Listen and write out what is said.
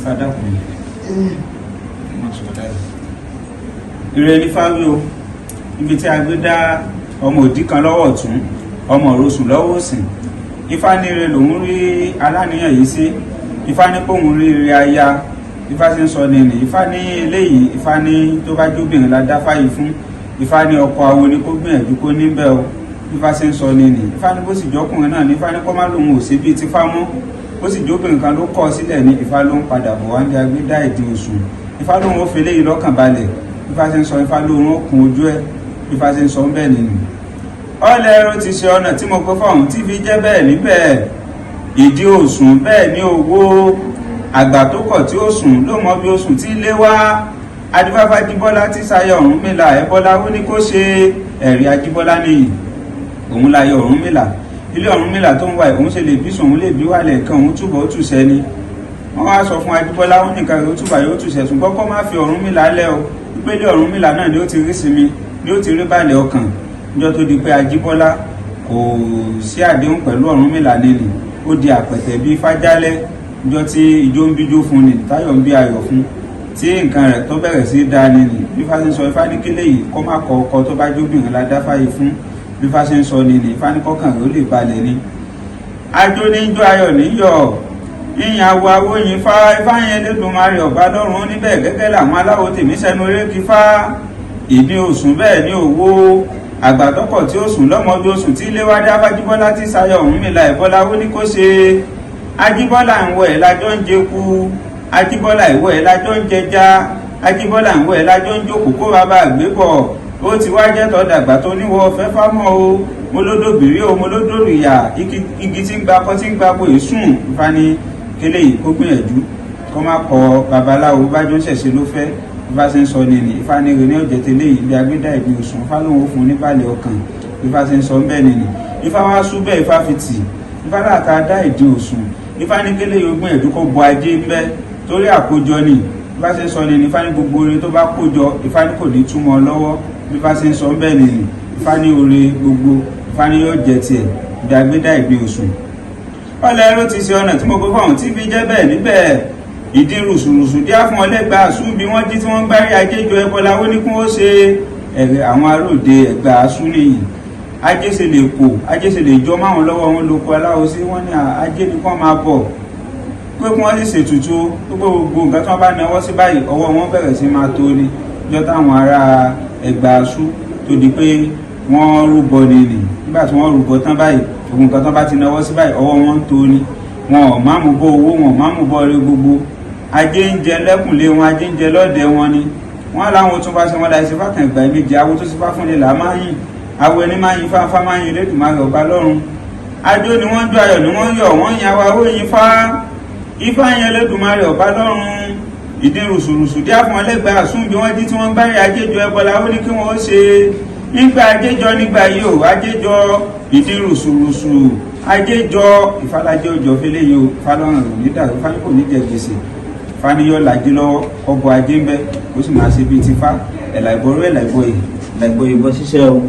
Fàdákùn ire ní fáwí o. Ibi tí a gbé dá ọmọ òdì kan lọ́wọ́ ọ̀tún, ọmọ òrosùn lọ́wọ́ òsì, Ifá ní ire lòún rí aláníyàn yìí sí. Ifá ní kóun rí ire aya. Ifá sì ń sọ ní nì. Ifá ní eléyìí, Ifá ní tó bá jóbìnrin la dá fáyìí fún. Ifá ní ọkọ awo ni kó gbìyànjú kó níbẹ̀ o. Ifá sì ń sọ ní nì. Ifá ní bó sì jọkùnrin náà ní, Ifá ní kó má lòun ò sí bíi tífá mọ́. Bó sì jóbìnrin kan ló kọ́ sílẹ̀ ní, Ifá ló ń padà bọ̀ wá ní agbédá ìdí òsùn. Ifá lóun ó fi eléyìí lọ́kàn balẹ̀. Ifá sì ń sọ, Ifá lóun ó kun ojú ẹ̀. Ifá sì ń sọ bẹ́ẹ̀ nínú ọlẹ́rú ti ṣe ọ̀nà tí mo pẹ́ fọ́hún tí fi jẹ́ bẹ́ẹ̀ níbẹ̀. Ìdí òsùn bẹ́ẹ̀ ní owó àgbà tó kọ̀ tí ó sùn ló mọ bí ó sùn tí ilé wá. Adífáfá Jíbọ́lá tí sayọ Ọ̀rúnmìlà ẹ̀bọ́lá, ó ní kó ṣe ẹ̀rí Ajíbọ́lá nìyí, òun láyọ Ọ̀rúnmìlà. Ilé Ọ̀rúnmìlà tó ń wá, òun ṣe lè bí sùn, òun lè bí wàlẹ̀ kan, òun túbọ̀ ó tùsẹ́ ni. Wọ́n wá sọ fún Ajíbọ́lá, ó nìkan rẹ̀ ó túbà yóò tùsẹ̀, ṣùgbọ́n kó má fi Ọ̀rúnmìlà lẹ̀ o, wípé ilé Ọ̀rúnmìlà náà ni ó ti rí sinmi, ni ó ti rí balẹ̀ ọkàn. Níjọ́ tó di pé Ajíbọ́lá kò sí àdéhùn pẹ̀lú Ọ̀rúnmìlà nínú, ó di àpẹ̀tẹ̀ bíi fájálẹ̀. Níjọ́ tí ijó ń bíjó fún ni, táyọ̀ ń bí ayọ̀ fún, tí nǹkan rẹ̀ tó bẹ̀rẹ̀ sí dáa nínú. Bí Ifá ṣe ń sọ, Ifá ní kílẹ̀ yìí kó má kọ ọkọ, tó bá jóbìnrin la dáfáyé fún. Bí Ifá ṣe ń sọ nínú, Ifá ní kọ́kàn rẹ̀ ó lè balẹ̀ ni. Ajó ní jó, ayọ̀ níyọ̀, yíyan awo awóyin fá. Ifá yẹn Elédùmarè ọba lọ́run níbẹ̀ gẹ́gẹ́ làwọn aláwo tèmi sẹ́nu eré kí fá. Ìdí òsùn bẹ́ẹ̀ ní òwò àgbàtọ́kọ̀ tí ó sùn lọ́mọdé oṣù tí léwádé. Afájíbọ́lá tí sayọ Ọ̀rúnmìlà ẹ̀bọ́lá, ó ní kó ṣe. Ajíbọ́lá ń wọ ẹ̀ lájọ́ ń jẹku, Ajíbọ́lá ìwọ ẹ̀ lájọ́ ń jẹja, Ajíbọ́lá ń wọ ẹ̀ lájọ́ ń jókòó kó bàbá àgbébọ̀. Ó ti wá jẹ́ tọ́ dàgbà tó níwọ̀ fẹ́ fámọ́ o. Mo lódò bìrí o, mo lódò rìyà, igi tí ń gba kọ́ tí ń gba bó èsùn. Ifá ní kélé yìí kó gbìyànjú kó má kọ babaláwo, bájọ́ ń ṣẹ̀ṣẹ̀ ló fẹ́. Ifá ṣe ń sọ ní ní. Ifá ní rene ọ̀jẹ̀ tẹ́lẹ̀ yìí bí agbẹ́dá ìbí òsùn. Ifá lòun ó fún un níbàlẹ̀ ọkàn. Ifá ṣe ń sọ bẹ́ẹ̀ ní ní. Ifá wá sú bẹ́ẹ̀, Ifá fi tì. Ifá láta dá ìdí òsùn. Ifá ní kélé yìí ó gbìyànjú kó bọ ajé ń bẹ́ torí àkójọ ni. Ifá ṣe ń sọ ní ní. Ifá ní gbogbo oore tó bá kójọ, Ifá ní kò ní túmọ̀ lọ́wọ́. Bí Ifá ṣe ń sọ bẹ́ẹ̀ ní ní. Ifá ní oore gbogbo, Ifá ní yóò jẹ tiẹ̀ bí agbẹ́dá ìbí òsùn. Ọlẹ́rú ti ṣe ọ̀nà tí mo gbé fọ́hùn tí fi jẹ́ bẹ́ẹ̀ níbẹ̀. Ìdí rùsùrùsù díá fún ọlẹ́gbàá àsú bí wọ́n jí tí wọ́n gbárí ajé jọ ẹbọlá, ó ní kún ó ṣe ẹ̀rẹ̀ àwọn aróòde ẹ̀gbà àsú nìyí. Ajé ṣe lè kò, ajé ṣe lè jọ máwọn lọ́wọ́ wọn lóko aláwo sí. Wọ́n ní ajé ní kán máa bọ̀, pé kí wọ́n sì ṣètùtù gbogbo gbogbo nǹkan tí wọ́n bá náwó sí báyìí, ọwọ́ wọn bẹ̀rẹ̀ sí máa tó ni. Jọ táwọn ará ẹ̀gbà àsú tó di pé wọ́n rúbọ nìyí, nígbà tí wọ́n rúbọ tán báyìí, gbogbo nǹkan tó bá ti náwó sí báyìí, ọwọ́ wọn ń tó ni. Wọn ò má mú bọ́ owó, wọn ò má mú bọ́ rí. Gbogbo ajé ń jẹ lẹ́kùnlé wọn, ajé ń jẹ lọ́dẹ wọn ni. Wọn láwọn tún bá ṣe wọn láì ṣe fákàn ìgbà méjì. Awo tó ṣe fá fún ni là máa yìn, awo ẹni máa yin fáfá, máa yin Elédùmarè ọba lọ́run. Ajó ni wọ́n jó, ayọ̀ ni wọ́n yọ̀, wọ́n yan awo awóyin fá. Ifá yẹn Elédùmarè ọba lọ́run. Ìdí rùsùrùsù díá fún ọlẹ́gbàá àsún bí wọ́n jí tí wọ́n gbárí ajé jọ ẹbọlá, ó ní kí wọ́n ó ṣe nígbà ajéjọ nígbà yìí ò ajéjọ. Ìdí rùsùrùsù ajéjọ, ìfàlàjẹ ọjọ fẹlẹ yìí o. Ìfàlọrun ò ní dàrú, ìfàlẹ kò ní jẹ gbèsè. Faniyọ làjẹ lọ́wọ́, ọbọ ajé ń bẹ, ó sì máa ṣe bíi tifá. Ẹ̀là ìbọrú, ẹ̀là ìbọyè, ẹ̀là ìbọyè bọ́ ṣiṣẹ́ o.